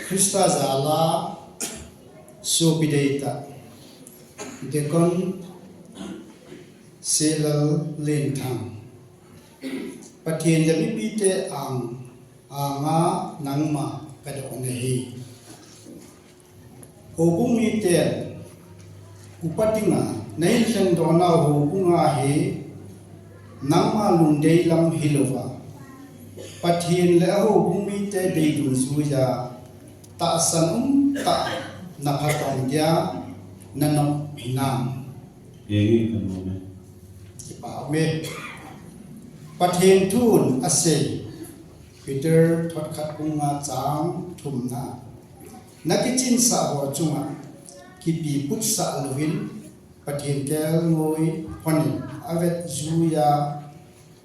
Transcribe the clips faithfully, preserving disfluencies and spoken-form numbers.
Christa jal a sopi deitah Deacon Sehlal Lenthang, Pathen le mipite ang, anga nangma kadoh nahi. Houbung miten upa dinga nahin lhendoh nau houbung a hi nangma lungdei lam hilouva, Pathen le ahoubung mite dei dungjuiya tahsan umtah na phatong dia nanop hinam? Henge, kanom e. Kipah ume. Pathen thun asei, Peter thot khat bung nga chang thumna, nakichinsah ho chunga kipi putsah louvin Pathen kelngoi honin avetjuiya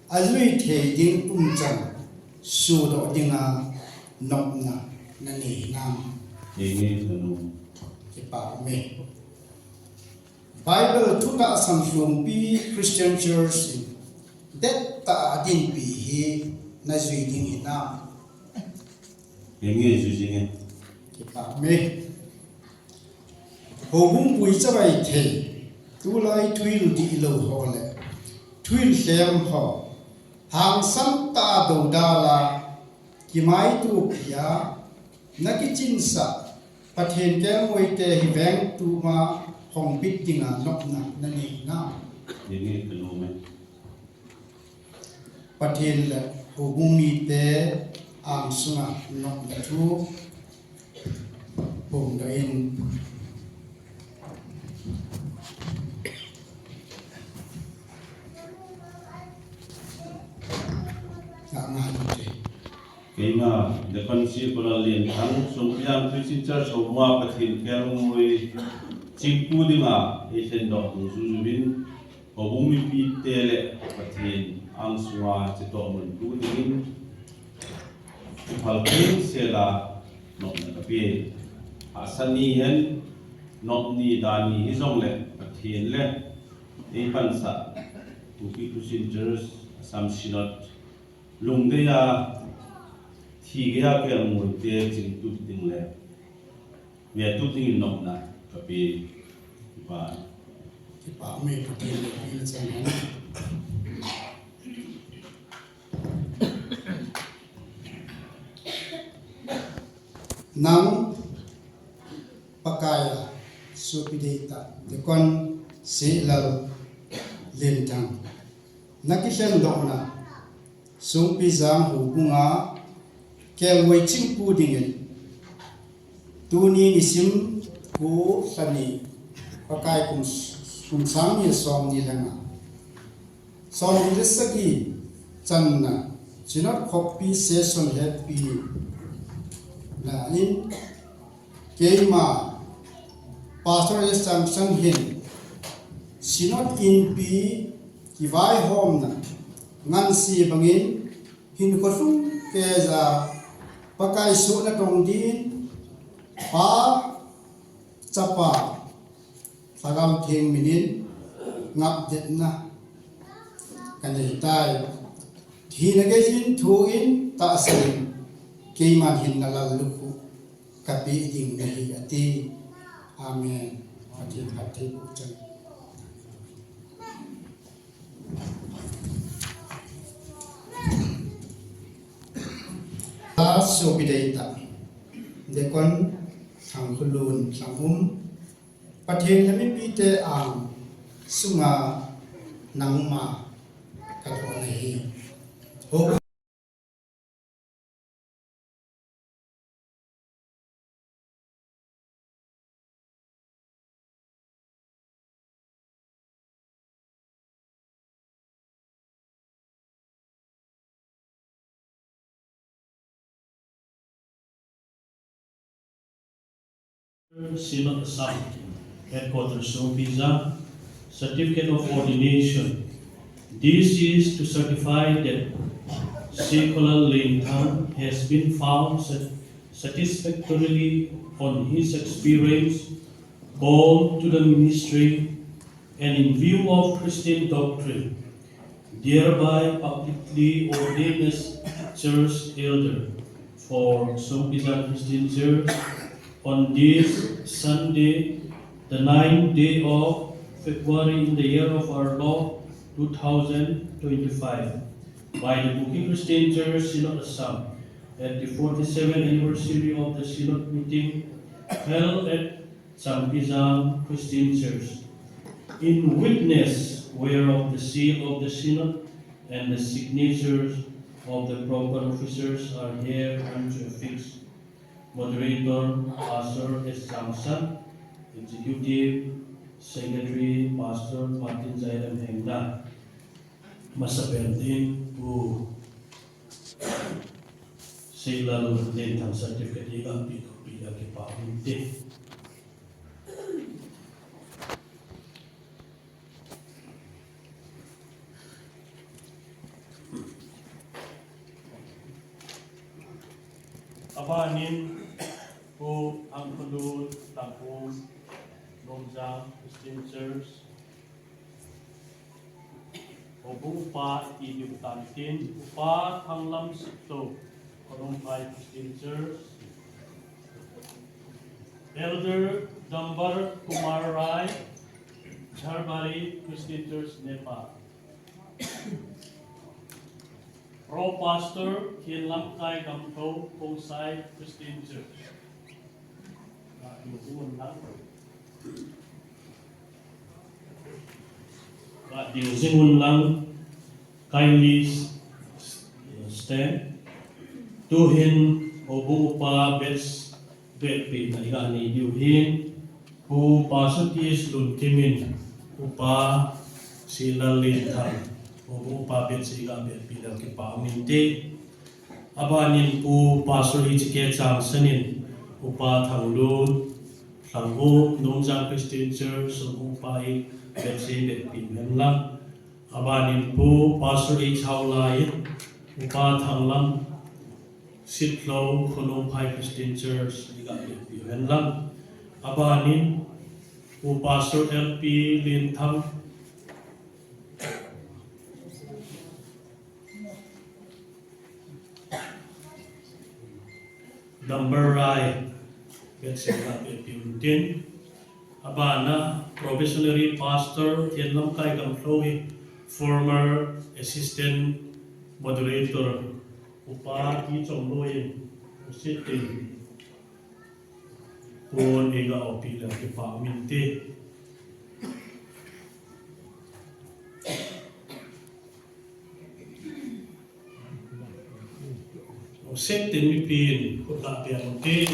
ajui thei ding umchan sudoh dinga nopna nanei hinam? Henge, kanom. Kipah ume. Bible thutahsan lhumpi Christian Church in dettah a dinpi hi najui ding hinam? Henge, jui jinge. Kipah ume. Houbung pui chavai thei, tulai thuhil dihlou ho le thuhil lhem ho, hangsan tah a doudal a kimaitopi a nakichinsah Pathen kelngoite hi veng tuma hongbit dinga nopna nanei hinam? Henge, kanom e. Pathen le houbung mite angsunga nopna thu phongdoh in. Nga, nga, nga. Keima, Deacon Sekhulal Lenthang, Songpijang Christian Church houbunga Pathen kelngoi chingpu dinga eilhendoh dungjuiyin, houbung mipite le Pathen angsunga chetoh mun tu dingin, kiphal thengsel a nopna kape. Hahsat ni hen, nopni dani hijongle Pathen le eipansah Kuki Christian Church Assam Synod lungdei a, thi gei a kelngoite chingtup ding le vetup dingin nopna kape. Kipah. Kipah ume, Pathen loupi nachan hen. Nang Pakai a sopi deitah Deacon Sehlal Lenthang, nakilhendohna Songpijang houbunga kelngoi chingpu dingin tuni nisim ko lha ni, Pakai kum, kum sang ni le som ni le nga, som ni le sagi channa Synod khoppi session hepina in, keima Pastor S. Changsan hin Synod Inpi kivaihomna ngansi bangin hinkho lhung keiya Pakai soh natong din Pa, Chapa, Lhagao Theng minin ngapdetna kanei tai. Thina geiyin thuin tahsan in keiman hinna lallukhuh kapeh ding nahi, ati. Amen. Pathen phatthei boh chan. Sopi deitah Deacon Thangkhulun Lhangum, Pathen le mipite angsunga nangma kadoh nahi. Synod Assam, Headquarters Songpijang, Certificate of Ordination. This is to certify that Sekhulal Lenthang has been found sat-, satisfactorily on his experience, call to the ministry, and in view of Christian doctrine, thereby publicly ordained as church elder. for Songpizan Christian Church on this Sunday, the ninth day of February in the year of our Lord two thousand twenty-five, by the Kuki Christian Church Synod Assam, at the forty-seventh anniversary of the Synod meeting held at Songpizan Christian Church. In witness whereof the seal of the Synod and the signatures of the proper officers are hereunto affixed. Moderator, Pastor S Changsan. Executive Secretary, Pastor Martin Jairam Hengna. Masapen in Pu Seilal Lenthang certificate iga pe, pe a kipa um inte. Abanin Pu Angkulu Tangkum, Nomjang Christian Church, Houbung Upa iti diu tantin, Upa Thanglam Sipto, Khonungphai Christian Church, Elder Dambar Kumar Rai, Jharbari Christian Church, Nepal. Pro Pastor Khenlamkai Gamtho, Khongsai Christian Church. Ga ding jing un lang, kindly stand. Tuhin Houbung Upa batch vetpina iga nei diu hin, Pu Pastor T S Lunkim in Upa Seilal Lenthang, Houbung Upa batch iga vetpina kipa um inte. Abanin Pu Pastor H K Changsan in Upa Thanglun Lhangum, Nomjang Christian Church, Houbung Upa iga vetpi uhen lang. Abanin Pu Pastor H Haolai in Upa Thanglam Sitlhou, Khonungphai Christian Church, iga vetpi uhen lang. Abanin Pu Pastor L P Lenthang, Dambar Rai, batch iga vetpi untin. Abana, Probationary Pastor Khenlamkai Gamtho hi, former Assistant Moderator, Upa T Chomloi in, Usitin, pon iga vetpi le kipa um inte. Usitin mipin, khut ga pe untin.